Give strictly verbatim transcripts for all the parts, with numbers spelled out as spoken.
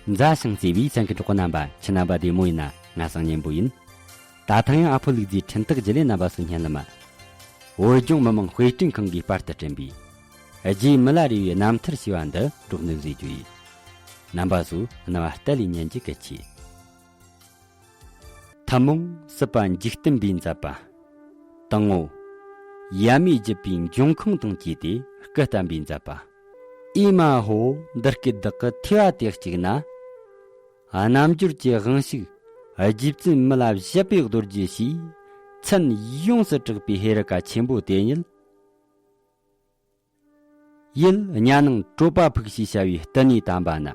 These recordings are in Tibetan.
མཛའ་ཞིང་བརྩེ་བའི་གསན་མཁན་གྲོགས་པོ་རྣམ་པ། ཁྱེད་རྣམ་པ་བདེ་མོ་ཡིན་ན། ང་སང་གཉན་པོ་ཡིན། ད་ཐེངས་ཡང་ཨ་ཕོ་ལུག་རྫིའི་འཕྲིན་སྟེགས་བརྒྱུད་ལས་རྣམ་པ་ཚོ་སྙན་ལམ། བོད་ལྗོངས་མི་དམངས་དཔེ་སྐྲུན་ཁང་གིས་པར་དུ་བསྐྲུན་པའི་རྗེ་མི་ལ་རས་པའི་རྣམ་ཐར་ཞེས་པ་འདི་སྒྲོག་འདོན་བཟོས་རྒྱུ་ཡིན། རྣམ་པ་ཚོས་རྣ་བ་གཏད་ལས་ཉན་རྒྱུ་གལ་ཆེ། ཐུན་མོང་སྲིད་པ་འཇིག་རྟེན་པའི་མཛད་པ། དང་པོ། ཡབ་མེས་བརྒྱུད་པའི་འབྱུང་ཁུངས་དང་བཅས་ཏེ་སྐུ་བལྟམས་པའི་མཛད་པ། ཨེ་མ་ཧོ། འདི་སྐད་བདག་གི་ཐོས་པ་དེ་གཅིག་ན། རྣལ་འབྱོར་གྱི་དབང་ཕྱུག་རྗེ་བཙུན་མི་ལ་བཞད་པའི་རྡོ་རྗེ་ཞེས་མཚན་ཡོངས་སུ་གྲགས་པའི་ཧེ་རུ་ཀ་ཆེན་པོ་དེ་ཉིད། ཡུལ་གཉའ་ནང་གྲོ་པ་ཕུག་ཞེས་བྱ་བའི་སྟེང་ནས་བལྟམས་པ་ན།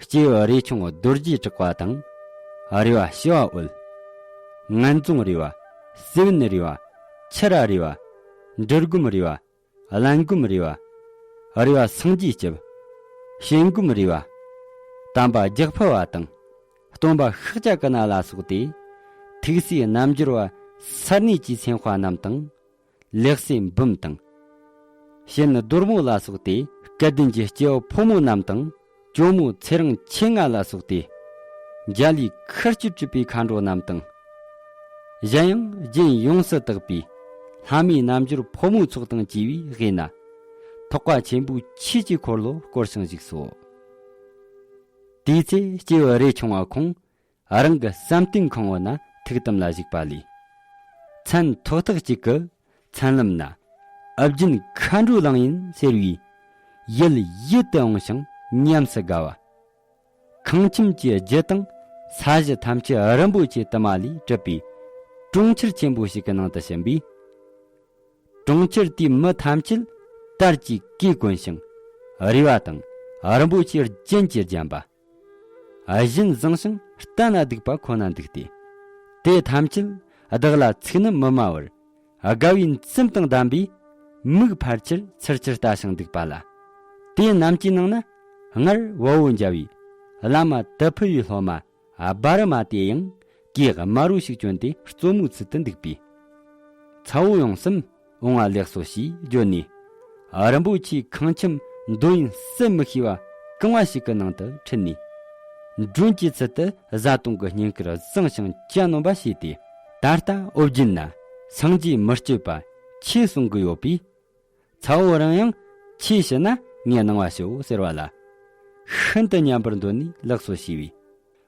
སྐྱེས་བུ་རས་ཆུང་རྡོ་རྗེ་གྲགས་པ་དང་། རས་པ་ཞི་བ་འོད། ངན་རྫོང་རས་པ། སེ་བན་རས་པ། ཆུ་ར་རས་པ། འབྲི་སྒོམ་རས་པ། གླན་སྒོམ་རས་པ། རས་པ་སངས་རྒྱས་སྐྱབས། ཞན་སྒོམ་རས་པ། དམ་པ་རྒྱགས་ཕུ་བ་དང་། སྟོན་པ་ཤཱཀྱ་ཀུན་ལ་སོགས་ཏེ། ཐུགས་སྲས་རྣལ་འབྱོར་པ་ས་གནས་ཀྱི་སེམས་དཔའ་རྣམས་དང་། ལེགས་སེ་འབུམ་དང་། ཞན་རྡོར་མོ་ལ་སོགས་ཏེ། སྐལ་ལྡན་གྱི་སྐྱེ་བོ་ཕོ་མོ་རྣམས་དང་། ཇོ་མོ་ཚེ་རིང་མཆེད་ལྔ་ལ་སོགས་ཏེ། འཇའ་ལུས་ཁུར་ཆུ་གྲུབ་པའི་མཁའ་འགྲོ་རྣམས་དང་། གཞན་ཡང་རྒྱན་ཡོངས་སུ་དག་པའི་ལྷ་མིའི་རྣལ་འབྱོར་ཕོ་མོའི་ཚོགས་དང་བཅས་པའི་དབུས་ན། ཐེག་པ་ཆེན་པོའི་ཆོས་ཀྱི་འཁོར་ལོ་བསྐོར་ཞིང་བཞུགས་སོ། དེའི་ཚེ་སྐྱེས་བུ་རས་ཆུང་བ་ཁོང་རང་གི་བསམ་གཏན་ཁང་བ་ན་ཐུགས་དམ་ལ་བཞུགས་པ་ལས། མཚན་ཐོག་ཐག་གཅིག་གི་མཚན་ལམ་ན། ཨ་བརྒྱན་མཁའ་འགྲོའི་གླིང་ཡིན་ཟེར་བའི་ཡུལ་ཡུལ་དུ་འོངས་ཤིང་ཉམས་སུ་དགའ་བ། ཁང་ཁྱིམ་གྱི་རྒྱུ་དང་ས་གཞི་ཐམས་ཅད་རིན་པོ་ཆེ་དུ་མ་ལས་གྲུབ་པའི་གྲོང་ཁྱེར་ཆེན་པོ་ཞིག་གི་ནང་དུ་ཕྱིན་པས། གྲོང་ཁྱེར་དེའི་མི་ཐམས་ཅད་དར་གྱི་གོས་གོན་ཞིང་རས་པ་དང་རིན་པོ་ཆེའི་རྒྱན་གྱིས་བརྒྱན་པ། བཞིན་བཟང་ཞིང་ལྟ་ན་སྡུག་པ་ཁོ་ན་འདུག་སྟེ། དེ་ཐམས་ཅད་བདག་ལ་ཚིག་ནི་མི་སྨྲ་བར། དགའ་བའི་འཛུམ་དང་ལྡན་པས་མིག་ཕལ་ཆེར་ཚུར་ཕྱིར་ལྟ་ཞིང་འདུག་པ་ལ། དེ་རྣམས་ཀྱི་ནང་ན་སྔར་བལ་པོ་འཇའ་བའི་བླ་མ་དྭ་ཕུ་ཡི་སློབ་མ་བ་རུ་མ་དེ་ཡང་གོས་དམར་པོ་ཞིག་གྱོན་ཏེ་གཙོ་མོའི་ཚུལ་དུ་འདུག་པས། ཚ་བོ་ཡོངས་སུ་འོང་བ་ལེགས་སོ་ཞེས་བརྗོད་ནས། རིན་པོ་ཆེའི་ཁང་ཁྱིམ་འདོད་ཡོན་ཟད་མི་ཤེས་པ་གང་བ་ཞིག་གི་ནང་དུ་ཁྲིད་ནས། མགྲོན་གྱི་ཚུལ་དུ་བཟའ་བཏུང་གི་བསྙེན་བཀུར་བཟང་ཞིང་གྱ་ནོམ་པ་བྱས་ཏེ། ད་ལྟ་ཨོ་རྒྱན་ན་སངས་རྒྱས་མི་བསྐྱོད་པ་ཆོས་གསུང་གི་ཡོད་པས། ཚ་བོ་རང་ཡང་ཆོས་ཞུ་ན་ངས་གནང་བ་ཞུའོ་ཟེར་བ་ལ། ཤིན་ཏུ་མཉམ་པར་འདོད་ནས་ལགས་སོ་ཞུས་པས།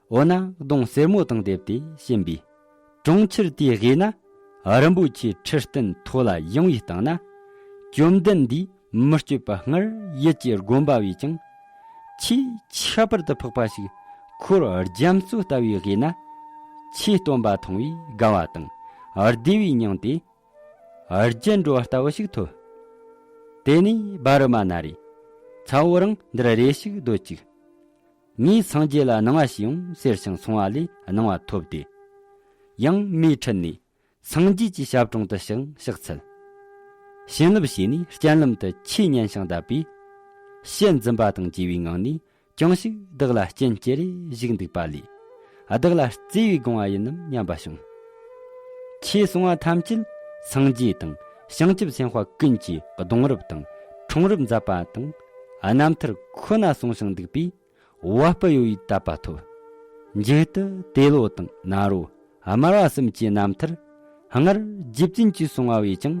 འོ་ན་གདོང་སེར་མོ་དང་བསྡེབས་ཏེ་ཕྱིན་པས། གྲོང་ཁྱེར་དེའི་དབུས་ན་རིན་པོ་ཆེའི་ཁྲི་སྟན་མཐོ་ལ་ཡངས་པའི་སྟེང་ན། བཅོམ་ལྡན་འདས་མི་བསྐྱོད་པ་སྔར་ཡུལ་གྱི་དགོན་པ་བས་ཀྱང་ཆེས་ཁྱད་པར་དུ་འཕགས་པ་ཞིག་འཁོར་རྒྱ་མཚོ་ལྟ་བུའི་དབུས་ན། ཆོས་སྟོན་པ་མཐོང་བས་དགའ་བ་དང་བདེ་བའི་མྱང་སྟེ། རྒྱལ་འགྲོ་བ་ལྟ་བུ་ཞིག་ཐོབ། དེ་ནས་བ་རུ་མ་ན་རེ། ཚ་བོ་རང་འདིར་རེ་ཞིག་སྡོད་ཅིག། ངས་སངས་རྒྱས་ལ་གནང་བ་ཞུས་ཡོང་ཟེར་ཞིང་སོང་བ་ལས་གནང་བ་ཐོབ་སྟེ། ཡང་མོས་ཁྲིད་ནས་སངས་རྒྱས་ཀྱི་ཞབས་དྲུང་དུ་ཕྱིན་ཕྱག་འཚལ། བྱིན་རླབས་བྱས་ནས་སྤྱན་ལམ་དུ་ཆོས་ཉན་ཞིང་བསྡད་པས། ཞལ་འཛུམ་པ་དང་བཅས་པའི་ངང་ནས། ཅང་ཞིག་བདག་ལ་སྤྱན་ཅེ་རེ་བཞུགས་འདུག་པ་ལས། བདག་ལ་བརྩེ་བས་དགོངས་པ་ཡིན་ནམ་སྙམ་པ་བྱུང་། ཁྱེད་གསུང་བ་ཐམས་ཅད་སངས་རྒྱས་དང་བྱང་ཆུབ་སེམས་དཔའ་ཀུན་གྱི་གདུང་རབས་དང་འཁྲུངས་རབས་མཛད་པ་དང་རྣམ་ཐར་ཁོ་ན་གསུང་ཞིང་འདུག་པས། བ་སྤུ་གཡོ་བའི་དད་པ་ཐོབ། མཇུག་ཏུ་ཏེ་ལོ་དང་ན་རོ་དམར་བ་གསུམ་གྱི་རྣམ་ཐར་སྔར་རྗེ་བཙུན་གྱིས་གསུང་བ་བས་ཀྱང་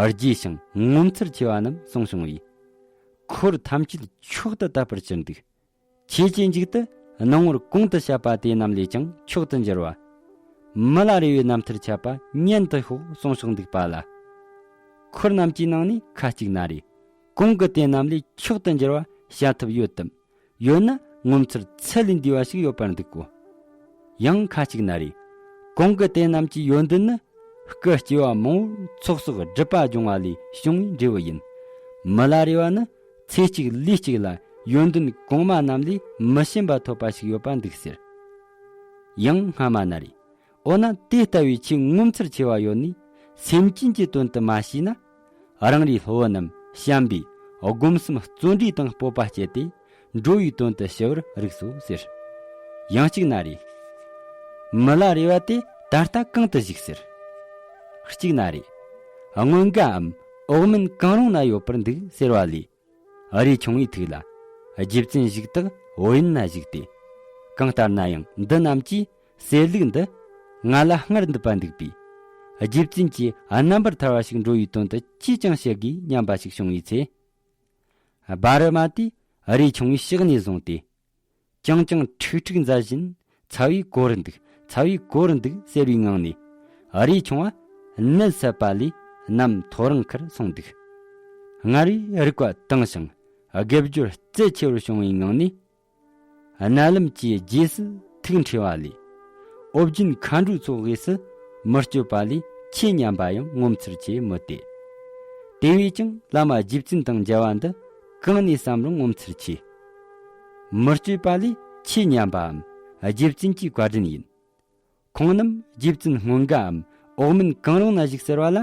རྒྱས་ཤིང་ངོ་མཚར་ཆེ་བ་རྣམས་གསུངས་བྱུང་བས། འཁོར་ཐམས་ཅད་མཆོག་ཏུ་དད་པར་གྱུར་འདུག། ཁྱེད་ཀྱི་མཇུག་ཏུ་སྣང་ངོར་གོང་དུ་བཤད་པ་དེ་རྣམས་ལས་ཀྱང་མཆོག་ཏུ་འགྱུར་བ། མི་ལ་རས་པའི་རྣམ་ཐར་ཁྱབ་པ་སྙན་དུ་ཤོག་གསུངས་ཤིང་འདུག་པ་ལ། འཁོར་རྣམས་ཀྱི་ནང་ནས་ཁ་ཅིག་ན་རེ། གོང་གི་དེ་རྣམས་ལས་མཆོག་ཏུ་འགྱུར་བ་བཤད་ཐབས་ཡོད་དམ། ཡོད་ན་ངོ་མཚར་ཚད་ལས་འདས་པ་ཞིག་ཡོད་པར་འདུག་གོ། ཡང་ཁ་ཅིག་ན་རེ། གོང་གི་དེ་རྣམས་ཀྱི་ཡོན་ཏན་ནི། སྐུ་སྐྱེ་བ་མང་པོར་ཚོགས་གསོག་སྒྲིབ་པ་སྦྱོང་བ་ལས་བྱུང་བའི་འབྲས་བུ་ཡིན། མི་ལ་རས་པ་ནི་ཚེ་གཅིག་ལུས་གཅིག་ལ་ཡོན་ཏན་གོང་མ་རྣམས་ལས་མི་ཞན་པ་ཐོབ་པ་ཞིག་ཡོད་པ་འདུག་ཟེར། ཡང་སྔ་མ་ན་རེ། འོ་ན་དེ་ལྟ་བུའི་ཆོས་ངོ་མཚར་ཆེ་བ་ཡོད་ནས་སེམས་ཅན་གྱི་དོན་དུ་མ་ཤེས་ན། རང་རེའི་སློབ་བུ་རྣམས་བྱམས་པས་སྒོམ་གསུམ་བརྩོན་འགྲུས་དང་སྤོབས་པ་བསྐྱེད་དེ་འགྲོ་བའི་དོན་དུ་ཞུ་བར་རིགས་སོ་ཟེར། ཡང་གཅིག་ན་རེ། མི་ལ་རས་པ་དེ་ད་ལྟ་གང་དུ་བཞུགས་ཟེར། གཅིག་ན་རེ། སྔོན་གའམ་འོག་མིན་གང་རུང་ན་ཡོད་པར་འདུག་ཟེར་བ་ལས། རས་ཆུང་བའི་ཐུགས་ལ། རྗེ་བཙུན་བཞུགས་དག་བོད་ཡུལ་ན་བཞུགས་ཏེ། གང་ལྟར་ན་ཡང་འདི་རྣམས་ཀྱིས་གསེར་ལུགས་འདི་ང་ལ་སྔར་འདུད་པ་འདུག་པས། རྗེ་བཙུན་གྱིས་རྣམ་པར་ཐར་བ་ཞིག་འགྲོ་བའི་དོན་དུ་ཅིས་ཀྱང་བཤད་དགོས་སྙམ་པ་ཞིག་བྱུང་བའི་ཚེ། སྦ་རི་མ་དེས་རས་ཆུང་བའི་ཕྱག་ནས་བཟུང་སྟེ། ཀྱང་ཀྱང་ཁྲིག་ཁྲིག་མཛད་བཞིན་ཚ་བའི་གོ་རུ་འདུག་ཚ་བའི་གོ་རུ་འདུག་ཟེར་བའི་ངང་ནས། རས་ཆུང་བ་ནད་སད་པ་ལས་ནམ་ཐོ་རངས་ཁར་སོང་འདུག་སྔར་བས་རིག་པ་དྭངས་ཤིང་། དགེ་སྦྱོར་རྩལ་ཆེ་བར་བྱུང་བའི་ངང་ནས། རྣ་ལམ་གྱི་རྗེས་སུ་ཐུགས་འཁྲི་བ་ལས། ཨོ་རྒྱན་མཁའ་འགྲོའི་ཚོགས་དབུས་སུ་མི་བསྐྱོད་པ་ལས་ཆོས་ཉན་པ་ཡང་ངོ་མཚར་ཆེ་མོད་དེ། དེ་བས་ཀྱང་བླ་མ་རྗེ་བཙུན་དང་མཇལ་བ་འདི་གང་ནས་བསམ་རུང་ངོ་མཚར་ཆེ། མི་བསྐྱོད་པ་ལས་ཆོས་ཉན་པའམ་རྗེ་བཙུན་གྱི་བཀའ་དྲིན་ཡིན། ཁོང་རྣམས་རྗེ་བཙུན་སྔོན་དགའ་འམ་འོག་མིན་གང་རུང་ན་བཞུགས་ཟེར་བ་ལ།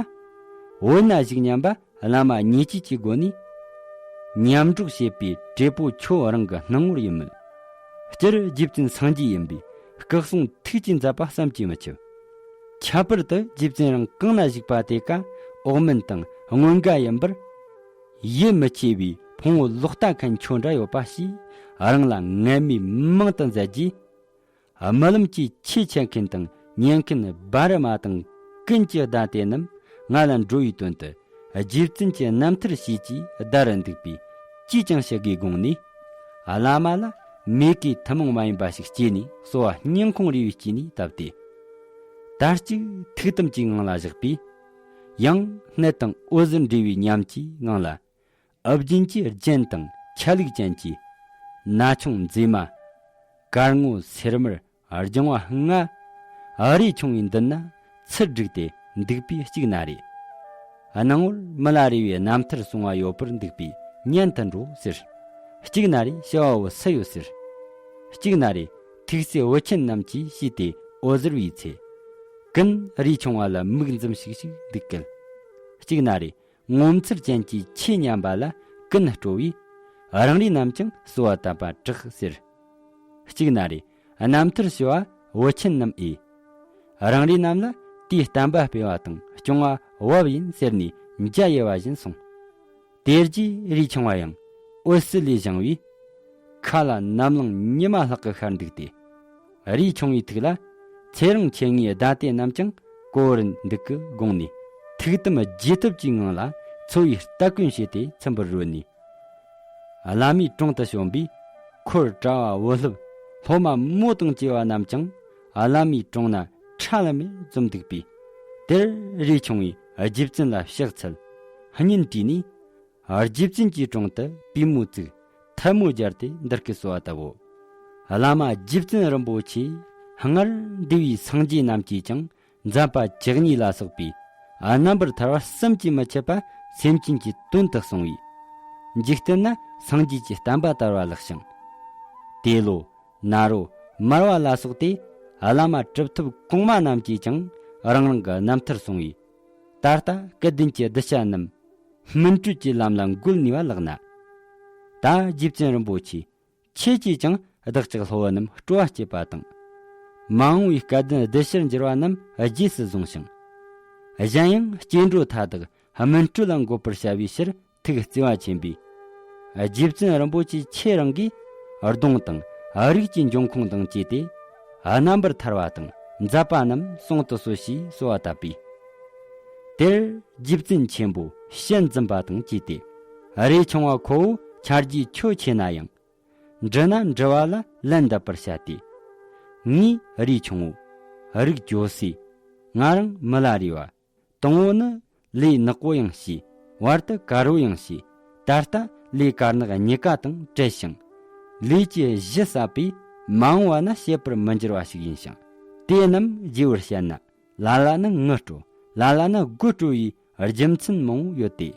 བོད་ན་བཞུགས་སྙམ་པ་བླ་མ་ཉེ་བཅས་ཀྱི་སྒོ་ནས། མཉམ་འགྲོགས་བྱེད་པའི་བགྲེས་པོ་ཁྱོད་རང་གི་སྣང་ངོར་ཡིན་མོད། སྤྱིར་རྗེ་བཙུན་སངས་རྒྱས་ཡིན་པས་སྐུ་གསུང་ཐུགས་ཀྱི་མཛད་པ་བསམ་གྱིས་མི་ཁྱབ། ཁྱད་པར་དུ་རྗེ་བཙུན་རང་གང་ན་བཞུགས་པ་དེ་ཀ་འོག་མིན་དང་སྔོན་དགའ་ཡིན་པར། ཡིད་མི་ཆེས་པའི་ཕུང་བོ་ལོག་ལྟ་མཁན་ཁྱོད་འདྲ་ཡོད་པ་ཞེས་རང་ལ་ངན་སྨྲས་མང་དུ་མཛད་རྗེས། རྨི་ལམ་གྱི་ཆོས་འཆད་མཁན་དང་ཉན་མཁན་སྦ་རི་མ་དང་ཀུན་གྱི་བདག་དེ་རྣམས་ང་ལ་འགྲོ་བའི་དོན་དུ་རྗེ་བཙུན་གྱི་རྣམ་ཐར་ཤེས་ཀྱིས་བདའ་རུ་འདུག་པས་ཅིས་ཀྱང་བཤད་དགོས་དགོངས་ནས། བླ་མ་ལ་མོས་གུས་ཐུན་མོང་མ་ཡིན་པ་ཞིག་སྐྱེས་ནས་གསོལ་བ་སྙིང་ཁོང་རུས་པའི་དཀྱིལ་ནས་བཏབ་སྟེ། དར་ཅིག་ཐུགས་དམ་གྱི་ངང་ལ་བཞག་པས། ཡང་སྣད་དང་འོད་ཟེར་འདྲེས་པའི་ཉམས་ཀྱི་ངང་ལ། ཨ་བརྒྱན་གྱི་རྒྱན་དང་ཆ་ལུགས་ཅན་གྱི་ན་ཆུང་མཛེས་མ། དཀར་སྔོ་སེར་དམར་ལྗང་བ་ལྔ། ཨ་རས་ཆུང་བའི་མདུན་ན་ཚུར་བསྒྲིགས་ཏེ་འདུག་པའི་གཅིག་ན་རེ། སྣང་ངོར་མི་ལ་རས་པའི་རྣམ་ཐར་གསུང་བ་ཡོད་པར་འདུག་པས་ཉན་དུ་འགྲོ་ཟེར། གཅིག་ན་རེ་བྱ་བ་བོ་སུ་ཡོད་ཟེར། གཅིག་ན་རེ་ཐུགས་སྲས་བུ་ཆེན་རྣམས་ཀྱིས་ཞུས་ཏེ་འོད་ཟེར་བའི་ཚེ། ཀུན་རས་ཆུང་བ་ལ་མིག་འཛུམ་ཞིག་ཞིག་འདུག་གལ། གཅིག་ན་རེ། ངོ་མཚར་ཅན་གྱི་ཆོས་ཉན་པ་ལ་ཀུན་སྤྲོ་བས། རང་རེ་རྣམས་ཀྱང་གསོལ་བ་བཏབ་པ་དྲག་ཟེར། གཅིག་ན་རེ། རྣམ་ཐར་ཞུ་བ་བུ་ཆེན་རྣམས་ཨེ། རང་རེ་རྣམས་ལ་དེའི་བསྟན་པ་སྤེལ་བ་དང་སྐྱོང་བ་བབ་ཡིན་ཟེར་ནས་མཇལ་ཡེ་བ་བཞིན་གསུངས། དེ་རྗེས་རས་ཆུང་བ་ཡང་འོད་ཟེར་ལས་བཞེངས་པས། ཁ་ལ་ནམ་ལངས་ཉི་མ་ལྷག་གི་ཤར་འདུག་སྟེ། རས་ཆུང་བའི་ཐུགས་ལ་ཚེ་རིང་མཆེད་ལྔའི་བདག་དེ་རྣམས་ཀྱང་གོ་བར་འདུག་གི་དགོངས་ནས་ཐུགས་དམ་བརྗིད་སྟོབས་ཀྱི་ངང་ལ་འཚོ་བའི་སྟ་གོན་བྱས་ཏེ་ཚིམ་པར་རོལ་ནས། བླ་མའི་དྲུང་དུ་བྱོན་པས་འཁོར་གྲྭ་བ་བུ་སློབ་སློབ་མ་མོ་དང་བཅས་པ་རྣམས་ཀྱང་བླ་མའི་དྲུང་ན་ཁྲ་ལམ་མེར་འཛོམས་འདུག་པས། དེར་རས་ཆུང་བས་རྗེ་བཙུན་ལ་ཕྱག་འཚལ། སྙིང་དྲིས་ནས། རྗེ་བཙུན་གྱི་དྲུང་དུ་པུས་མོ་བཙུགས། ཐལ་མོ་སྦྱར་ཏེ་འདི་སྐད་གསོལ་བ་བཏབ་བོ། བླ་མ་རྗེ་བཙུན་རིན་པོ་ཆེ་སྔར་འདས་པའི་སངས་རྒྱས་རྣམས་ཀྱིས་ཀྱང་མཛད་པ་བཅུ་གཉིས་ལ་སོགས་པའི་རྣམ་པར་ཐར་བ་བསམ་གྱིས་མི་ཁྱབ་པ་སེམས་ཅན་གྱི་དོན་དུ་གསུངས་པས། འཇིག་རྟེན་ན་སངས་རྒྱས་ཀྱི་བསྟན་པ་དར་བ་ལེགས་ཤིང་། ཏེ་ལོ། ནཱ་རོ། མར་བ་ལ་སོགས་ཏེ་བླ་མ་གྲུབ་ཐོབ་གོང་མ་རྣམས་ཀྱིས་ཀྱང་རང་རང་གི་རྣམ་ཐར་གསུངས་པས། ད་ལྟ་སྐལ་ལྡན་གྱི་གདུལ་བྱ་རྣམས་སྨིན་གྲོལ་གྱི་ལམ་ལ་འགོད་ནུས་པ་ལགས་ན། ད་རྗེ་བཙུན་རིན་པོ་ཆེ་ཁྱེད་ཀྱིས་ཀྱང་བདག་ཅག་སློབ་བུ་རྣམས་སྤྲོ་བ་སྐྱེད་པ་དང་། མ་འོངས་པའི་སྐལ་ལྡན་གདུལ་བྱར་འགྱུར་བ་རྣམས་རྗེས་སུ་བཟུང་ཞིང་། གཞན་ཡང་སྐྱེ་འགྲོ་མཐའ་དག་སྨིན་གྲོལ་ལ་འགོད་པར་བྱ་བའི་ཕྱིར། ཐུགས་བརྩེ་བ་ཆེན་པོས། རྗེ་བཙུན་རིན་པོ་ཆེ་ཁྱེད་རང་གིས་གདུང་དང་རིགས་ཀྱི་འབྱུང་ཁུངས་དང་བཅས་ཏེ། རྣམ་པར་ཐར་བ་དང་མཛད་པ་རྣམས་གསུང་དུ་གསོལ་ཞེས་གསོལ་བ་བཏབ་པས། དེར་རྗེ་བཙུན་ཆེན་པོ་ཞལ་འཛུམ་པ་དང་བཅས་ཏེ། རས་ཆུང་བ་ཁོ་བོ་ཆ་རྒྱུས་ཁྱོད་ཆེ་ན་ཡང་། འདྲི་ན་འདྲི་བ་ལ་ལན་འདེབས་པར་བྱ་སྟེ། ངས་རས་ཆུང་བོ། རིགས་ཇོ་སི། ང་རང་མི་ལ་རས་པ། དང་པོ་ནི་ལས་ནག་པོ་ཡང་བྱས། བར་དུ་དཀར་པོ་ཡང་བྱས། ད་ལྟ་ལས་དཀར་ནག་གཉིས་ཀ་དང་བྲལ་ཞིང་། ལས་ཀྱི་གཞི་ཟད་པས་མ་འོངས་པ་ན་བྱེད་པར་མི་འགྱུར་བ་ཞིག་ཡིན་ཞིང་། དེ་རྣམས་རྒྱས་པར་བཤད་ན། ལ་ལ་ནི་ངུ་སྤྲོ། ལ་ལ་ནི་དགོད་བྲོ་བའི་རྒྱུ་མཚན་མང་པོ་ཡོད་དེ།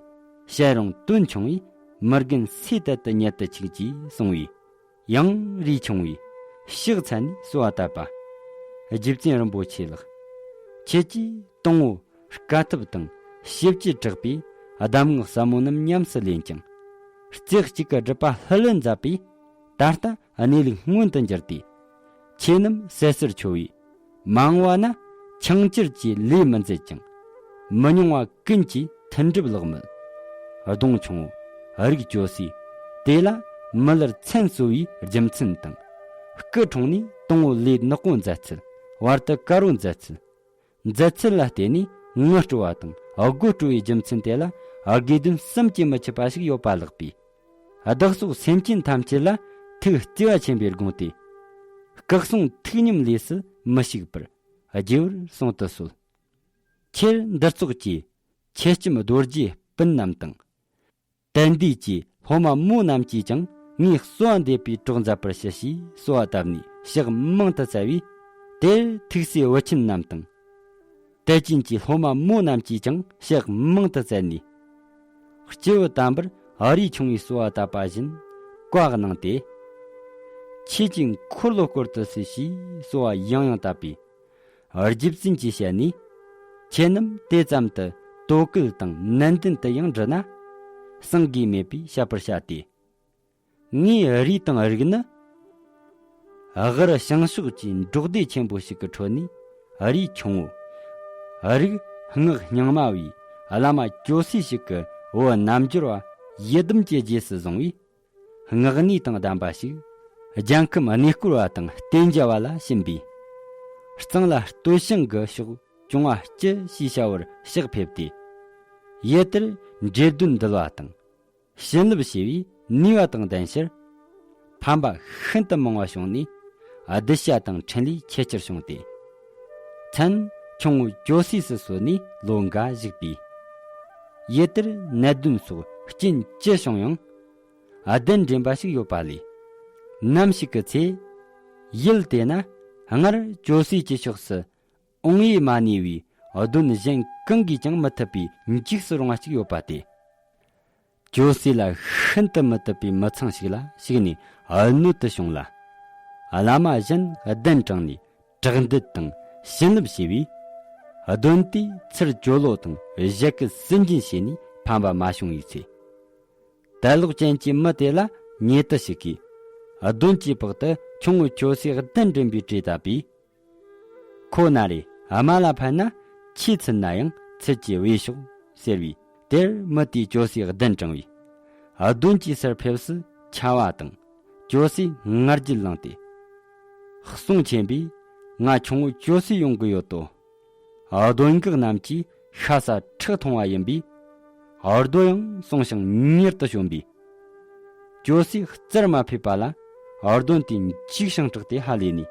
བཤད་རུང་དོན་ཆུང་བས་མི་རྒན་སོས་དལ་དུ་ཉལ་དུ་ཆུག་ཅེས་གསུངས་པས། ཡང་རས་ཆུང་བས་ཕྱག་འཚལ་ནས་གསོལ་བ་བཏབ་པ། རྗེ་བཙུན་རིན་པོ་ཆེ་ལགས། ཁྱེད་ཀྱིས་དང་པོ་དཀའ་ཐུབ་དང་ཞིབ་ཀྱིས་དྲག་པའི་གདམས་ངག་ཟབ་མོ་རྣམས་ཉམས་སུ་ལེན་ཅིང་། རྩེ་གཅིག་གི་སྒྲུབ་པ་ལྷུར་ལེན་མཛད་པས། ད་ལྟ་གནས་ལུགས་མངོན་དུ་འགྱུར་ཏེ། ཆོས་རྣམས་ཟད་སར་འཆོལ་བས། མ་འོངས་པ་ན་ཆང་གྱུར་གྱི་ལས་མི་མཛད་ཅིང་། མི་ཉུང་བ་ཀུན་གྱིས་མཐུན་སྒྲུབ་ལགས་མོད། གདུང་ཆུང་བོ། རིགས་ཇོ་སི། དེ་ལ་ མི་ལར་མཚན་གསོ་བའི་རྒྱུ་མཚན་དང་། སྐུ་འཁྲུངས་ནས་དང་པོ་ལས་ནག་པོ་མཛད་ཚུལ། བར་དུ་དཀར་པོ་མཛད་ཚུལ། མཛད་ཚུལ་ལ་བརྟེན་ནས་ངུ་སྤྲོ་བ་དང་དགོད་སྤྲོ་བའི་རྒྱུ་མཚན་དེ་ལ་དགེ་འདུན་བསམ་གྱིས་མི་ཁྱབ་པ་ཞིག་ཡོད་པ་ལགས་པས། བདག་སོགས་སེམས་ཅན་ཐམས་ཅད་ལ་ཐུགས་བརྩེ་བ་ཆེན་པོས་དགོངས་ཏེ། སྐུ་གསུང་ཐུགས་ཉམས་ལས་སུ་མི་ཞུགས་པར་རྒྱས་པར་གསུང་དུ་གསོལ། ཁྱེད་འདིར་ཚོགས་ཀྱི་མཆེད་ལྕམ་རྡོ་རྗེ་སྤུན་རྣམས་དང་། དད་འདུས་ཀྱི་སློབ་མ་མོ་རྣམས་ཀྱིས་ཀྱང་ངས་གསོལ་བ་འདེབས་པའི་གྲོགས་མཛད་པར་ཞུ་ཞེས་གསོལ་བ་བཏབ་ནས་ཕྱག་མང་དུ་བཙལ་བས། དེར་ཐུགས་སྲས་བུ་ཆེན་རྣམས་དང་། དད་ཅན་གྱི་སློབ་མ་མོ་རྣམས་ཀྱིས་ཀྱང་ཕྱག་མང་དུ་བཙལ་ནས། སྐྱེས་བུ་དམ་པར་ཨ་རིའི་ཆུང་བའི་གསོལ་བ་བཏབ་པ་བཞིན་བཀའ་གནང་སྟེ། ཁྱེད་ཀྱི་འཁོར་ལོ་བསྐོར་དུ་གསོལ་ཞེས་གསོལ་བ་ཡང་ཡང་བཏབ་པས། རྗེ་བཙུན་གྱི་ཞལ་ནས། ཁྱེད་རྣམས་དེ་ཙམ་དུ་དོ་གལ་དང་ནན་ཏན་དུ་ཡང་འདྲི་ན། གསང་གིས་མེད་པས་བཤད་པར་བྱ་སྟེ། ངའི་རུས་དང་རིགས་ནི། དབུ་རུ་བྱང་ཕྱོགས་ཀྱི་འབྲོག་སྡེ་ཆེན་པོ་ཞིག་གི་ཁྲོད་ནས་རུས་ཆུང་ངུ། རིགས་སྔགས་རྙིང་མ་བའི་བླ་མ་ཇོ་སྲས་ཞིག་གི་བུ་རྣལ་འབྱོར་བ་ཡི་དམ་གྱི་རྗེས་སུ་བཟུང་བས། སྔགས་ནུས་དང་ལྡན་པ་ཞིག་རྒྱལ་ཁམས་གནས་སྐོར་བ་དང་གཏན་འཇགས་པ་ལ་བྱིན་པས། གཙང་ལ་སྟོད་ཞིང་གི་ཕྱོགས་བཅོ་ལྔ་སྤྱི་ཞེས་བྱ་བར་གཤེགས་ཕེབས་ཏེ། ཡུལ་དེར་འདྲེ་གདོན་འདུལ་བ་དང་། བྱིན་རླབས་ཞེས་པའི་ནུས་པ་དང་ལྡན་ཕྱིར། ཕན་པ་ཤིན་ཏུ་མང་བ་བྱུང་ནས། གདུལ་བྱ་དང་འཕྲིན་ལས་ཆེས་ཆེར་བྱུང་སྟེ། མཚན་ཁྱུང་པོ་ཇོ་སྲས་སུ་གསོལ་ནས་ལོ་འགའ་བཞུགས་པས། ཡུལ་དེར་ནད་གདོན་སོགས་རྐྱེན་ཅི་བྱུང་ཡང་། གདན་འདྲེན་པ་ཞིག་ཡོད་པ་ལས། ནམ་ཞིག་གི་ཚེ། ཡུལ་དེ་ན་སྔར་ཇོ་སྲས་ཀྱི་ཕྱོགས་སུ་དབང་ཡེ་མ་ནུས་པའི་གདོན་གཞན་གང་གིས་ཀྱང་མི་ཐུབ་པའི་འཇིགས་སུ་རུང་བ་ཞིག་ཡོད་པ་སྟེ། ཇོ་སྲས་ལ་ཤིན་ཏུ་མི་བཏུབ་པའི་མི་ཚང་ཞིག་ལ་ཞུགས་ནས་གནོད་དུ་བྱུང་ལ། བླ་མ་གཞན་གདན་དྲངས་ནས་དྲག་འདུལ་དང་བྱིན་རླབས་བྱས་པས། གདོན་དེས་ཚུར་ཇོ་ལོ་དང་བཞད་གད་སུན་འབྱིན་བྱས་ནས་ཕན་པ་མ་བྱུང་བའི་ཚེ། དད་ལོག་ཅན་གྱི་མི་དེ་ལ་ཉེ་དུ་ཞུགས་ཀྱིས། གདོན་གྱིས་བག་ཏུ་ཁྱུང་པོ་ཇོ་སྲས་གདན་འདྲེན་པའི་གྲོས་བཏབ་པས། ཁོ་ན་རེ་རྨ་ལ་ཕན་ན་ཆོས་ཚུལ་ན་ཡང་ཚུལ་གྱིས་བས་ཤོག་ཟེར་བས། དེར་མི་དེས་ཇོ་སྲས་གདན་དྲངས་པས། གདོན་གྱིས་སར་ཕེབས་སུ་འཕྱ་བ་དང་། ཇོ་སྲས་ང་རྒྱལ་ལངས་ཏེ། གསུང་ཆེན་པོས། ང་ཁྱུང་པོ་ཇོ་སྲས་ཡོང་གི་ཡོད་དོ། གདོན་བགེགས་རྣམས་ཀྱིས་ཤ་ཟ་ཁྲག་འཐུང་བ་ཡིན་པས། རྡོ་ཡང་སྲུང་ཞིང་མྱུར་དུ་བྱོན་པས། ཇོ་སྲས་རྩར་མ་ཕེབས་པ་ལ་གདོན་དེས་འཇིགས་ཤིང་སྐྲག་སྟེ་ཧ་ལས་ནས།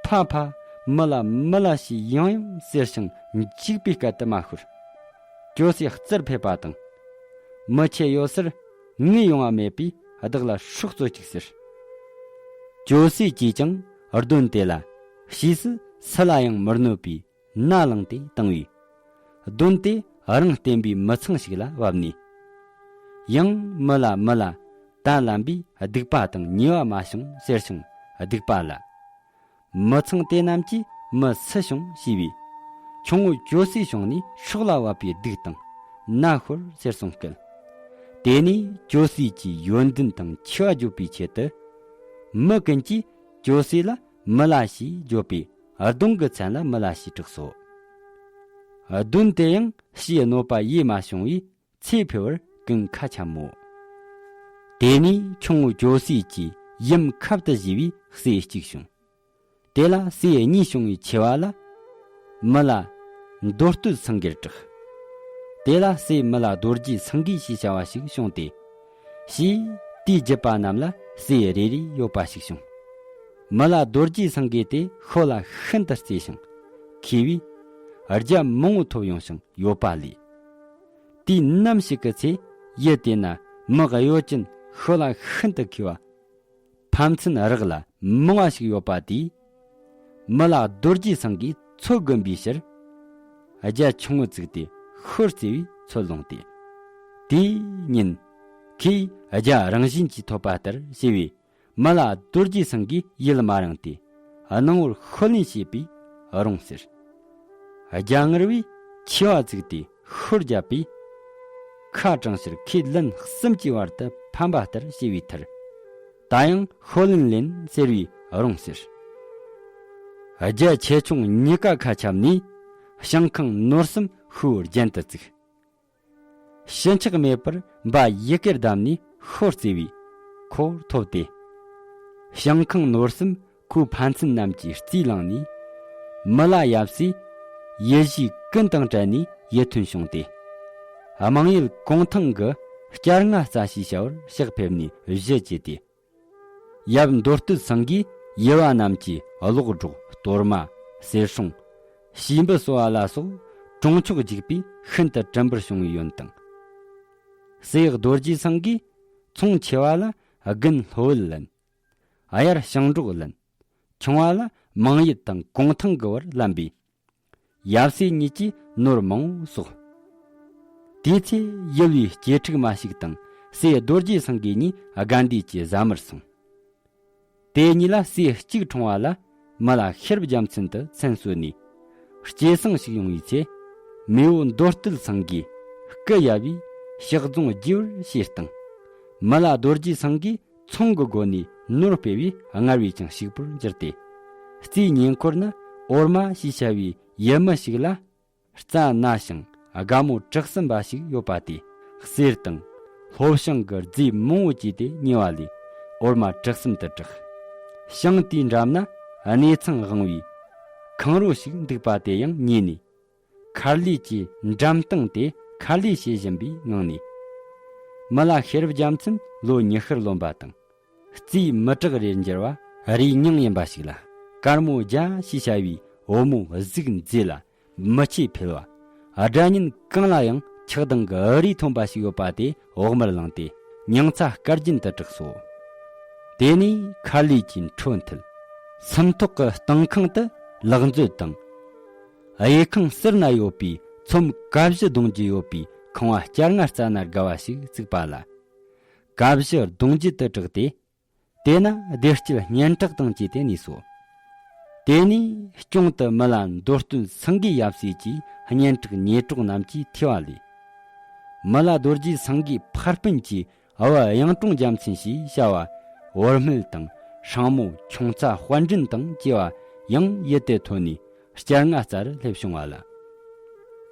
ཕ་ཕ། མི་ལ་མི་ལ་ཞེས་ཡང་ཡང་ཟེར་ཞིང་འཇིགས་པའི་སྐད་དུ་མ་ཤོར། ཇོ་སྲས་རྩར་ཕེབས་པ་དང་། མི་ཁྱེད་ཡོད་སར་ངས་ཡོང་བ་མེད་པས་བདག་ལ་སྲོག་གཅོད་ཅིག་ཟེར། ཇོ་སྲས་ཀྱིས་ཀྱང་གདོན་དེ་ལ་ཕྱིས་སུ་སུ་ལ་ཡང་མི་གནོད་པའི་མནའ་བླངས་ཏེ་བཏང་བས། གདོན་དེ་རང་བསྟེན་པའི་མི་ཚང་ཞིག་ལ་བབས་ནས། ཡང་མི་ལ་མི་ལ་ད་ལམ་པའི་སྡིག་པ་དང་ཉེས་པ་མ་བྱུང་ཟེར་ཞིང་སྡིག་པ་ལ། མི་ཚང་དེ་རྣམས་ཀྱིས་མི་སུ་བྱུང་ཞེས་པས། ཁྱུང་པོ་ཇོ་སྲས་བྱུང་ནས་སྲོག་ལ་བབ་པའི་སྡིག་དང་མནའ་ཤོར་ཟེར་གསུངས་སྐད། དེ་ནས་ཇོ་སྲས་ཀྱི་ཡོན་ཏན་དང་ཆེ་བ་བརྗོད་པའི་ཆེད་དུ། མི་ཀུན་གྱིས་ཇོ་སྲས་ལ་མི་ལ་ཞེས་བརྗོད་པས་གདོན་གྱི་མཚན་ལ་མི་ལ་ཞེས་གྲགས་སོ། གདོན་དེ་ཡང་ཕྱིའི་གནོད་པ་ཡེ་མ་བྱུང་བས། ཚེ་འཕེལ་བར་ཀུན་ཁ་འཆམ་མོ། དེ་ནས་ཁྱུང་པོ་ཇོ་སྲས་ཀྱིས་ཡུམ་ཁབ་ཏུ་བཞེས་པའི་སྲས་གཅིག་བྱུང་། དེ་ལ་སྲས་གཉིས་བྱུང་བའི་ཆེ་བ་ལ། མི་ལ་མདོ་སྟོད་སེང་གེར་གྲགས། དེ་ལ་སྲས་མི་ལ་རྡོ་རྗེ་སེང་གེ་ཞེས་བྱ་བ་ཞིག་བྱུང་སྟེ། ཞེས་དེའི་བརྒྱུད་པ་རྣམས་ལ་སྲས་རེ་རེ་ཡོད་པ་ཞིག་བྱུང་། མི་ལ་རྡོ་རྗེ་སེང་གེ་དེ་ཤོ་ལ་ཤིན་ཏུ་བརྩེ་ཞིང་མཁས་པས། རྒྱལ་མང་པོ་ཐོབ་ཡོང་ཞིང་ཡོད་པ་ལས། དུས་ནམ་ཞིག་གི་ཚེ་ཡུལ་དེ་ན་མི་གཡོ་ཅན་ཤོ་ལ་ཤིན་ཏུ་མཁས་པ། ཕམ་ཚན་རག་ལ་མང་བ་ཞིག་ཡོད་པ་དེས། མི་ལ་རྡོ་རྗེ་སེང་གེས་མཚོ་བསྒོམ་པའི་ཕྱིར། རྒྱ་ཆུང་ངུ་བཙུགས་ཏེ་ཤོར་རྩེ་བའི་མཚོ་ལོངས་ཏེ། དེའི་ཉིན། ཁོས་རྒྱ་རང་བཞིན་གྱིས་ཐོབ་པ་ལྟར་བྱས་པས། མི་ལ་རྡོ་རྗེ་སེང་གེས་ཡིད་མ་རངས་ཏེ། སྣང་ངོར་ཤོ་ལེན་བྱས་པས་རུང་ཟེར། རྒྱ་ངར་བས་མཆེ་བ་བཙུགས་ཏེ་ཤོར་བརྒྱབ་པས། ཁ་དྲངས་ཕྱིར་ཁོས་ལན་གསུམ་གྱི་བར་དུ་ཕམ་པ་ལྟར་བྱས་པའི་མཐར། ད་ཡང་ཤོ་ལེན་ལེན་ཟེར་བས་རུང་ཟེར། རྒྱ་ཆེ་ཆུང་གཉིས་ཀ་ཁ་འཆམ་ནས། ཞིང་ཁང་ནོར་གསུམ་ཤུལ་རྒྱན་དུ་བཙུགས། ཕྱི་ཆགས་མེད་པར་འབའ་ཡི་གེར་བསྡམས་ནས་ཤོར་རྩེ་བས། ཕོར་ཐོབ་སྟེ། ཞིང་ཁང་ནོར་གསུམ་ཁོའི་ཕན་ཚུན་རྣམས་ཀྱིས་རྩིས་བླངས་ནས། མི་ལ་ཡབ་སྲས་ཡིད་བཞིན་ཀུན་དང་བྲལ་ནས་ཡིད་མཐུན་བྱུང་སྟེ། དམངས་ཡུལ་གུང་ཐང་གི་སྐྱ་རྔ་རྩྭ་ཞེས་བྱ་བར་ཕྱག་ཕེབས་ནས་གཞི་བཅས་ཏེ། ཡབ་མདོ་སྟོད་ཚང་གིས་ཡུལ་བ་རྣམས་ཀྱི་གློག་སྒྲོག་གཏོར་མ། གསེར་སྲུང་། བྱིས་འབུལ་གསོལ་བ་ལ་སོགས་གྲོང་ཆོག་རྒྱུགས་པས་ཤིན་ཏུ་དྲིན་པར་བྱུང་བའི་ཡོན་དང་། སྲས་རྡོ་རྗེ་ཚང་གིས་ཚོང་ཆེ་བ་ལ་དགུན་ལྷོ་བལ་ལེན། དབྱར་ཞིང་འབྲོག་ལེན། ཆུང་བ་ལ་མང་ཡུལ་དང་གུང་ཐང་གི་བར་ལེན་པས། ཡབ་སྲས་གཉིས་ཀྱིས་ནོར་མང་བོ་གསོག། དེའི་ཚེ་ཡུལ་བའི་སྐྱེ་ཕྲུག་མ་ཞིག་དང་སྲས་རྡོ་རྗེ་ཚང་གི་གཉིས་དགའ་འདུས་ཀྱི་བཟའ་མར་སོང་། དེ་གཉིས་ལ་སྲས་གཅིག་འཁྲུངས་པ་ལ་མི་ལ་ཤེར་རྒྱལ་མཚན་དུ་མཚན་གསོལ་ནས། སྐྱེ་སྲིང་ཞིག་ཡོང་བའི་ཚེ། མེས་པོ་མདོ་སྟོད་ཚང་གིས་སྐུ་ཡབ་བས་ཕྱག་རྫོང་རྒྱས་པར་བྱས་སྟངས། མི་ལ་རྡོ་རྗེ་ཚང་གིས་ཚོང་གི་སྒོ་ནས་ནོར་སྤེལ་བས་སྔར་བས་ཀྱང་ཕྱུག་པོར་གྱུར་ཏེ། རྩིས་ཉེ་འཁོར་ན་འོར་མ་ཞེས་བྱ་བའི་ཡུལ་མི་ཞིག་ལ། རྩྭ་ན་ཞིང་དགའ་མོ་དྲག་གསུམ་པ་ཞིག་ཡོད་པ་དེ། གསེར་དང་ལྷོ་བྱང་གི་རྫས་མང་བོ་བཅས་ཏེ་ཉོས་པ་ལས་འོར་མ་དྲག་གསུམ་དུ་གྲགས། ཞིང་དེའི་འགྲམ་ན་གནས་ཚང་དབང་བའི་ཁང་རོ་ཞིག་འདུག་པ་དེ་ཡང་ཉོས་ནས། མཁར་ལས་ཀྱི་འགྲམ་སྟེང་དེ་མཁར་ལས་བྱེད་བཞིན་པའི་ངང་ནས། མི་ལ་ཤེར་རྒྱལ་མཚན་ལོ་ཉི་ཤུར་ལོན་པ་དང་། རྩིས་མི་དྲག་རེར་འགྱུར་བ་རེའི་མྱིང་ཡིན་པ་ཞིག་ལ། དཀར་མོ་རྒྱ་ཞེས་བྱ་བའི་བུ་མོ་གཟུགས་མཛེས་ལ་མི་ཆོས་འཕེལ་བ། སྒྲ་སྙན་གང་ལ་ཡང་ཆགས་སྡང་གི་རུས་ཐོན་པ་ཞིག་ཡོད་པ་དེ་བོགས་མར་བླངས་ཏེ་མྱང་ཚ་སྐར་རྒྱན་དུ་གྲགས་སོ། དེ་ནས་མཁར་ལས་ཀྱི་འཕྲོ་མཐུད། སུམ་ཐོག་གི་སྟེང་ཁང་དུ་ལག་མཛོད་དང་། གཡས་ཁང་ཟུར་ན་ཡོད་པའི་ཚོམ་ཀ་བཞི་གདུང་རྒྱུད་ཡོད་པའི་ཁང་བ་སྐྱ་རྔ་རྩ་ན་དགའ་བ་ཞིག་བརྩིགས་པ་ལ། ཀ་བཞི་གདུང་རྒྱུད་དུ་གྲགས་ཏེ། དེ་ན་བདེ་སྐྱིད་སྙན་གྲགས་དང་བཅས་ཏེ་གནས་སོ། དེ་ནས་གཅུང་དུ་མི་ལ་མདོ་སྟོད་སེང་གེ་ཡབ་སྲས་ཀྱི་སྙན་གྲགས་ཉེ་གྲོགས་རྣམས་ཀྱིས་ཐོས་པ་ལས། མི་ལ་རྡོ་རྗེ་སེང་གེའི་ཕ་སྤུན་གྱི་བུ་གཡུང་དྲུང་རྒྱལ་མཚན་ཞེས་བྱ་བ་བུད་མེད་དང་སྲིང་མོ་ཁྱུང་རྩ་དཔལ་འབྲིང་དང་བཅས་པ་ཡང་ཡུལ་དེར་ཐོན་ནས་སྐྱ་རྔ་རྩར་སླེབས་བྱུང་བ་ལ།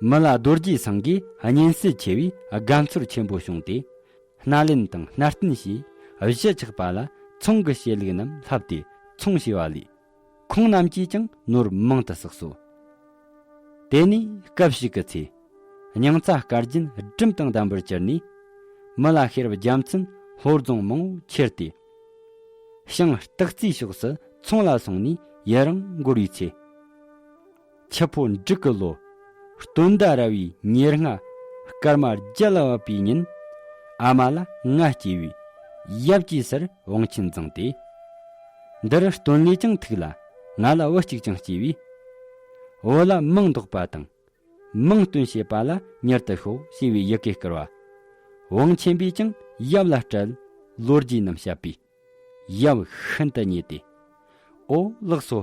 མི་ལ་རྡོ་རྗེ་སེང་གེས་གཉེན་སྲོལ་ཆེ་བས་དགའ་ཚོར་ཆེན་པོ་བྱུང་སྟེ། སྣ་ལེན་དང་སྣ་བསྟན་ཞེས་གཞི་ཆགས་པ་ལ་ཚོང་གི་བྱེད་ལུགས་རྣམས་བསླབས་ཏེ་ཚོང་བྱས་པ་ལས། ཁོང་རྣམས་ཀྱིས་ཀྱང་ནོར་མང་དུ་བསགས་སོ། དེ་ནས་སྐབས་ཤིག་གི་ཚེ། མྱང་ཚ་སྐར་རྒྱན་སྦྲུམ་དང་ལྡན་པར་གྱུར་ནས། མི་ལ་ཤེར་རྒྱལ་མཚན་ལྷོ་རྫོང་མང་བོ་ཁྱེར་ཏེ། ཞིང་སྟག་རྩེའི་ཕྱོགས་སུ་ཚོང་ལ་སོང་ནས་ཡུན་རིང་འགོར་བའི་ཚེ། ཆུ་ཕོ་འབྲུག་གི་ལོ། སྟོན་ཟླ་ར་བའི་ཉེར་ལྔ། སྐར་མ་བརྒྱ་ལ་བབས་པའི་ཉིན། ཨ་མ་ལ་ང་སྐྱེས་པས་ཡབ་ཀྱི་སར་བང་ཆེན་བརྫངས་ཏེ། འདིར་སྟོན་ལས་ཀྱང་ཐུག་ལ་ང་ལ་བུ་གཅིག་ཀྱང་སྐྱེས་པས། བུ་ལ་མིང་འདོགས་པ་དང་། མིང་སྟོན་བྱེད་པ་ལ་མྱུར་དུ་ཤོག་ཅེས་པའི་ཡི་གེ་བསྐུར་བ། བང་ཆེན་པས་ཀྱང་ཡབ་ལ་སྤྲད། ལོ་རྒྱུས་རྣམས་བཤད་པས། ཡབ་ཤིན་ཏུ་མཉེས་ཏེ། ཨོ་ལགས་སོ།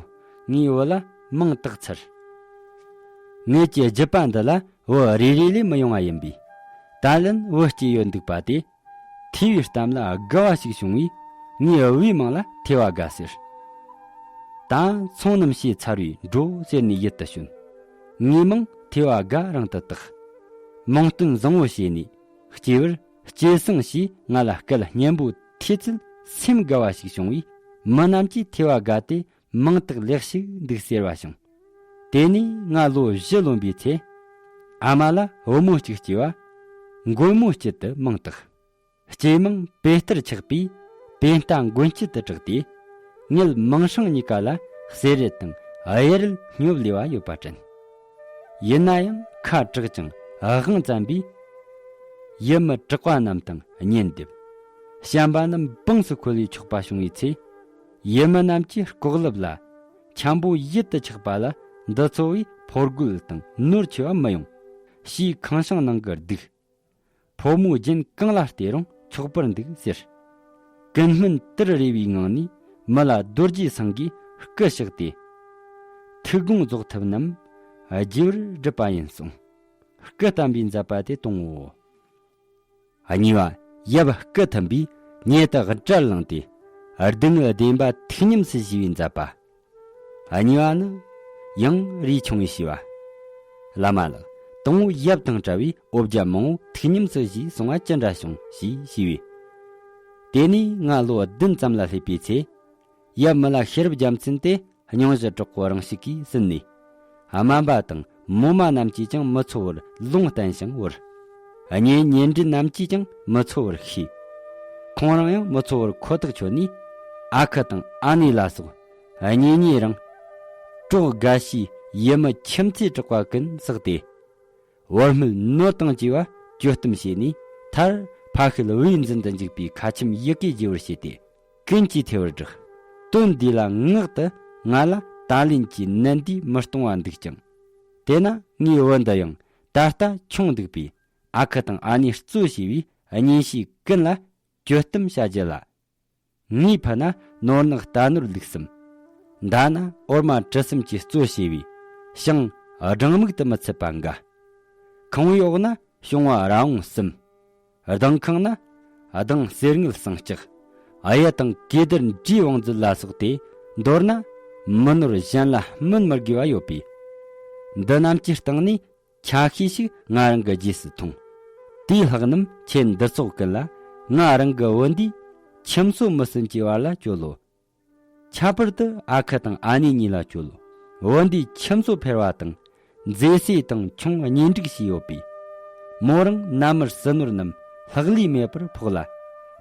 ངའི་བུ་ལ་མིང་བཏགས་ཚར། ངེད་ཀྱི་རྒྱུད་པ་འདི་ལ་བུ་རེ་རེ་ལས་མི་ཡོང་བ་ཡིན་པས། ད་ལན་བུ་སྐྱེས་ཡོད་འདུག་པ་དེ། ཐོས་པའི་གཏམ་ལ་དགའ་བ་ཞིག་བྱུང་བས། ངའི་བུའི་མིང་ལ་ཐོས་པ་དགའ་ཟེར། ད་ཚོང་རྣམས་བྱས་ཚར་བས་འགྲོ་ཟེར་ནས་ཡིད་དུ་བྱོན། ངའི་མིང་ཐོས་པ་དགའ་རང་དུ་བཏགས། མིང་སྟོན་བཟང་བོ་བྱས་ནས། སྐྱེས་པར་སྐྱེས་སྲིང་ཞེས་ང་ལ་སྐད་སྙན་པོ་ཐོས་ཚུལ་སེམས་དགའ་བ་ཞིག་བྱུང་བས། མི་རྣམས་ཀྱིས་ཐོས་པ་དགའ་སྟེ་མིང་བཏགས་ལེགས་ཤིག་འདུག་ཟེར་བ་བྱུང་། དེ་ནས་ང་ལོ་བཞི་ལོན་པའི་ཚེ། ཨ་མ་ལ་བུ་མོ་གཅིག་སྐྱེས་པ། མགོན་མོ་སྐྱིད་དུ་མིང་བཏགས། སྐྱེས་མིང་པེ་ལྟར་ཆགས་པས་པེ་ལྟ་མགོན་སྐྱིད་དུ་གྲགས་ཏེ། ངེད་མིང་སྲིང་གཉིས་ཀ་ལ་གསེར་རལ་དང་གཡུ་རལ་སྙོབ་ལས་པ་ཡོད་པ་དྲན། ཡིན་ན་ཡང་ཁ་དྲག་ཅིང་དབང་བཙན་པས། ཡུལ་མི་དྲག་པ་རྣམས་དང་གཉེན་སྡེབ། བྱམས་པ་རྣམས་འབངས་སུ་འཁོལ་བའི་ཆོག་པ་བྱུང་བའི་ཚེ། ཡུལ་མི་རྣམས་ཀྱིས་ལྐོག་ལབ་ལ། འཁྱམ་པོ་ཡིད་དུ་ཆགས་པ་ལ་འདི་ཚོ་བས་ཕོ་རྒོད་དང་ནོར་ཆེ་བ་མི་ཡོང་། ཞེས་ཁང་བྱང་ནང་གི་སྡུག། ཕོ་མོ་རྒྱན་གང་ལ་བལྟས་རུང་ཆོག་པར་འདུག་ཟེར། ཀུན་སྨོན་དིར་རེ་བའི་ངང་ནས་མི་ལ་རྡོ་རྗེ་སེང་གེས་སྐུ་གཤེགས་ཏེ། ཐུགས་དགོངས་རྫོགས་ཐུབ་རྣམས་རྒྱས་པར་བསྒྲུབས་པ་ཡིན་གསུངས། སྐུ་བལྟམས་པའི་མཛད་པ་དེ་དང་བོའོ། གཉིས་པ། ཡབ་སྐུ་མཐུན་པས་ཉེ་དུ་དགྲར་ལངས་ཏེ། སྡུག་བསྔལ་བདེན་པ་ཐུགས་ཉམས་སུ་བཞེས་པའི་མཛད་པ། གཉིས་པ་ནི། ཡང་རས་ཆུང་བས་ཞུས་པ། བླ་མ་ལགས། དང་པོ་ཡབ་དང་བྲལ་བའི་འོ་བརྒྱལ་མང་པོ་ཐུགས་ཉམས་སུ་བཞེས་སོང་བ་ཅི་འདྲ་བྱུང་ཞེས་ཞུས་པས། དེ་ནས་ང་ལོ་བདུན་ཙམ་ལ་སླེབས་པའི་ཚེ། ཡབ་མི་ལ་ཤེས་རབ་རྒྱལ་མཚན་དེ་སྙུང་གཞི་དྲག་པོ་རང་ཞིག་གིས་ཟིན་ནས། སྨན་པ་དང་མོ་མ་རྣམས་ཀྱིས་ཀྱང་མི་ཚོར་བར་ལུང་བསྟན་ཞིང་བོར། གཉེན་ཉེ་འབྲེལ་རྣམས་ཀྱིས་ཀྱང་མི་ཚོར་བར་ཤེས། ཁོང་རང་ཡང་མི་ཚོར་བར་ཁོ་ཐག་ཆོད་ནས། ཨ་ཁུ་དང་ཨ་ནེ་ལ་སོགས་གཉེན་ཉེ་རང་གྲོགས་དགའ་བྱའི་ཡུལ་མི་ཁྱིམ་མཚེས་གྲགས་པ་ཀུན་བསགས་ཏེ། བར་སྨད་ནོར་དང་བཅས་པ་གྱོད་གཏམ་བྱས་ནས། མཐར་ཕ་ཤུལ་བུའི་འཛིན་དུ་འཇུག་པའི་ཁ་ཆེམས་ཡི་གེ་བརྗེ་བར་བྱས་ཏེ། ཀུན་གྱིས་ཐོས་པར་བསྒྲགས། དོན་འདི་ལ་ངག་ཏུ་ང་ལ་ད་ལན་གྱི་ནན་ཏན་མི་གཏོང་བ་འདུག་ཀྱང་། དེས་ན་ངའི་བུ་འདི་ཡང་ད་ལྟ་ཆུང་འདུག་པས། ཨ་ཁུ་དང་ཨ་ནེ་གཙོ་བྱས་པའི་གཉེན་བཤེས་ཀུན་ལ་གྱོད་གཏམ་བྱ་རྒྱུ་ལ། ངའི་ཕུ་ན་ནོར་ནག་རྟ་ནོར་ལུག་གསུམ། མདའ་ན་འོར་མ་གྲི་གསུམ་གྱིས་གཙོ་བྱས་པའི་ཞིང་སྦྲང་མིག་ཏུ་མི་ཚུད་པ་འགའ། ཁང་པའི་འོག་ན་བྱུང་བ་ར་བོང་གསུམ། ལྡིང་ཁང་ན་ལྡིང་གསེར་དངུལ་ཟངས་ལྕགས། གཡུ་དང་གོས་དར་འབྲས་བང་མཛོད་ལ་སོགས་ཏེ། མདོར་ན་མི་ནོར་གཞན་ལ་སྨིན་མི་དགོས་པ་ཡོད་པས། འདི་རྣམས་ཀྱི་སྟེང་ནས་ཆ་ཤས་ཤིག་ང་རང་གི་རྗེས་སུ་ཐོངས། དེའི་ལྷག་རྣམས་ཁྱེད་འདི་ཚོགས་ཀུན་ལ་ང་རང་གི་བུ་འདིས་ཁྱིམ་སོ་མི་ཟིན་གྱི་བར་ལ་བཅོལ་ལོ། ཁྱད་པར་དུ་ཨ་ཁུ་དང་ཨ་ནེ་གཉིས་ལ་བཅོལ་ལོ། བུ་འདིས་ཁྱིམ་སོ་འཕེར་བ་དང་མཛེས་སྲས་དང་ཆུང་གཉེན་སྒྲིག་བྱས་ཡོད་པས། མོ་རང་མནའ་མར་ཟིན་ནོར་རྣམས་ལྷག་ལུས་མེད་པར་ཕོག་ལ།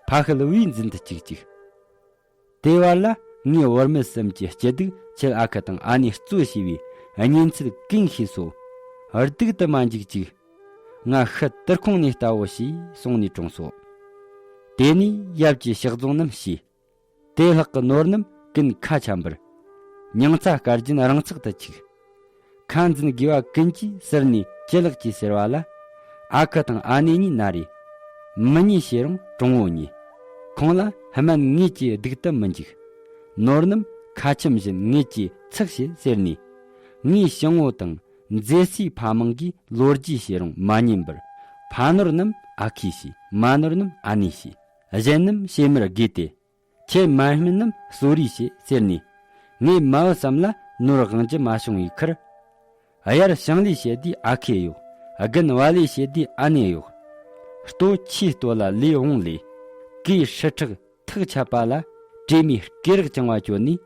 ཕ་ཤུལ་བུའི་འཛིན་དུ་བཅུག་ཅིག། དེ་བར་ལ་ངའི་བུ་སྨད་གསུམ་གྱི་སྐྱིད་སྡུག་ཁྱེད་ཨ་ཁུ་དང་ཨ་ནེ་གཙོ་བྱས་པའི་གཉེན་ཚན་ཀུན་ཤེས་སོ། སྡུག་ཏུ་མ་འཇུག་ཅིག། ང་ཤི་དུར་ཁུང་ནས་ལྟ་བོ་ཞེས་གསུངས་ནས་གྲོངས་སོ། དེ་ནས་ཡབ་ཀྱི་ཕྱག་རྫོང་རྣམས་ཞུས། དེ་ལྷག་གི་ནོར་རྣམས་ཀུན་ཁ་འཆམ་པར། མྱང་ཚ་སྐར་རྒྱན་རང་ཚག་ཏུ་བཅུག། ཁ་འཛིན་དགོས་པ་ཀུན་གྱིས་ཟུར་ནས་ཅི་ལགས་ཀྱིས་ཟེར་བ་ལ། ཨ་ཁུ་དང་ཨ་ནེ་གཉིས་ན་རེ། མི་ཉེས་བྱེད་རུང་གྲོང་བོ་ཉེས། ཁོང་ལ་སྨན་ངེད་ཀྱིས་སྡིག་ཏུ་མི་འཇུག། ནོར་རྣམས་ཁ་ཆེམས་བཞིན་ངེད་ཀྱིས་ཚགས་བྱེད་ཟེར་ནས། ངའི་ཞང་བོ་དང་མཛེས་སྲས་ཕ་མང་གིས་ལོ་རྒྱུས་བྱེད་རུང་མ་ཉན་པར། ཕ་ནོར་རྣམས་ཨ་ཁུས་བྱས། མ་ནོར་རྣམས་ཨ་ནེས་བྱས། གཞན་རྣམས་བྱེད་མར་དགོས་ཏེ། ཁྱེད་མར་སྨན་རྣམས་གསོ་རེས་བྱེད་ཟེར་ནས། ངའི་མ་བུ་ཙམ་ལ་ནོར་དབང་རྒྱུ་མ་བྱུང་བའི་ཁར། དབྱར་ཞིང་ལས་བྱེད་དུས་ཨ་ཁུ་ཡོད། དགུན་བ་ལས་བྱེད་དུས་ཨ་ནེ་ཡོད། ལྟོ་ཆུའི་ལྟོ་ལ་ལས་བོང་ལས། གོས་ཧྲི་ཁྲག་ཐག་ཆད་པ་ལ། དྲེད་མའི་སྐེ་རགས་བཅིང་བ་བཅོལ་ནས།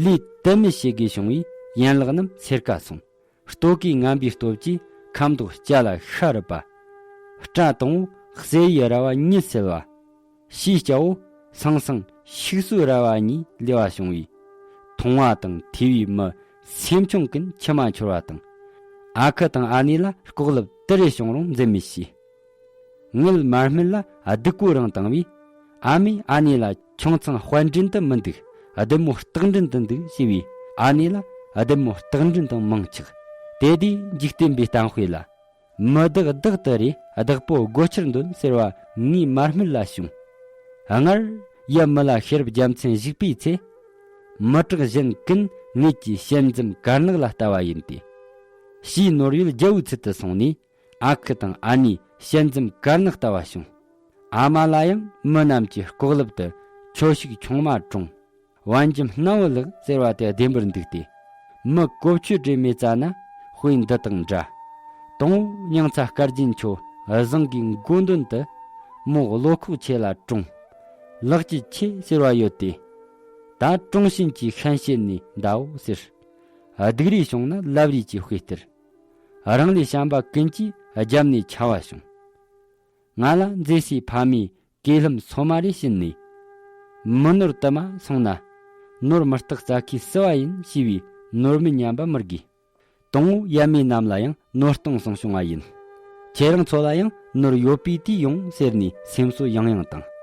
ལས་དུ་མི་བྱེད་དགོས་བྱུང་བས་ཡན་ལག་རྣམས་སེར་ཀ་སོང་། ལྟོ་གོས་ངན་པའི་སྟོབས་ཀྱིས་ཁ་མདོག་སྐྱ་ལ་ཤ་རུབ་པ། སྐྲ་དང་པོ་གསེར་ཡི་ར་བ་གཉིས་སེལ་བ། ཕྱིའི་སྐྱ་བོ་སང་སང་ཤུག་སོའི་ར་བ་གཉིས་ལེ་བ་བྱུང་བས། མཐོང་བ་དང་ཐོས་པའི་མི་སེམས་ཆུང་ཀུན་མཆི་མ་འཆོར་བ་དང་། ཨ་ཁུ་དང་ཨ་ནེ་ལ་ལྐོག་ལབ་དུ་རེ་བྱུང་རུང་འཛེམ་མི་ཤེས། ངེད་མར་སྨད་ལ་སྡུག་གུ་རང་བཏང་བས། ཨ་མས་ཨ་ནེ་ལ་ཆུང་ཚང་དཔལ་འདྲེན་དུ་མི་འདུག། ལྡུམ་མོ་སྟག་འདྲེན་དུ་འདུག་ཞེས་པས། ཨ་ནེ་ལ་ལྡུམ་མོ་སྟག་འདྲེན་དང་མིང་ཆགས། དེ་དུས་འཇིག་རྟེན་པའི་གཏམ་དཔེ་ལ། མི་བདག་བདག་ཏུ་རེ། བདག་པོ་སྒོ་ཕྱིར་འདོན་ཟེར་བ་ངའི་མར་སྨད་ལ་བྱུང་། སྔར་ཡབ་མི་ལ་ཤེས་རབ་རྒྱལ་མཚན་བཞུགས་པའི་ཚེ། མི་དྲག་གཞན་ཀུན་ངེད་ཀྱི་ཞལ་འཛུམ་དཀར་ནག་ལ་ལྟ་བ་ཡིན་ཏེ། ཕྱིའི་ནོར་ཡོད་རྒྱལ་པོའི་ཚུལ་དུ་སོང་ནས། ཨ་ཁུ་དང་ཨ་ནེའི་ཞལ་འཛུམ་དཀར་ནག་ལྟ་བ་བྱུང་། ཨ་མ་ལ་ཡང་མི་རྣམས་ཀྱི་ལྐོག་ལབ་ཏུ། ཁྱོ་ཞིག་ཆུང་མ་གྲོངས། བན་རྒྱུད་སྣང་བུ་ལགས་ཟེར་བ་དེ་བདེན་པར་འདུག་སྟེ། མི་གོ་ཆོད་དྲི་མེད་རྩ་ན་དཔེ་འདི་དང་འདྲ། དང་པོ་མྱང་ཚ་སྐར་རྒྱན་ཁྱོད་བཟང་གི་མགོ་འདོན་དུ། མོ་བློ་ཁོག་ཆེ་ལ་གྲོངས། ལག་གི་ཆེ་ཟེར་བ་ཡོད་དེ། ད་གྲོངས་ཤིན་གྱི་ཤན་ཤེད་ནས་འདའོ་ཟེར། སྡུག་རེ་བྱུང་ན་ལབ་རེས་ཀྱི་དཔེ་ལྟར། རང་ལས་བྱམས་པ་ཀུན་གྱིས་རྒྱབ་ནས་འཕྱ་བ་བྱུང་། ང་ལ་མཛེས་སྲས་ཕ་མས་གོས་ལྷམ་སོ་མ་རེ་བྱིན་ནས། མི་ནོར་དུ་མ་སོང་ན། ནོར་མི་རྟག་རྩ་ཁའི་བསུ་བ་ཡིན་ཞེས་པའི་ནོར་མི་ཉམས་པ་མི་དགོས། དང་པོ་ཡབ་མེས་རྣམས་ལ་ཡང་ནོར་སྟོང་ཟུང་བྱུང་བ་ཡིན། ཁྱེད་རང་ཚོ་ལ་ཡང་ནོར་ཡོད་པའི་དུས་ཡོང་ཟེར་ནས་སེམས་གསོ་ཡང་ཡང་བཏང་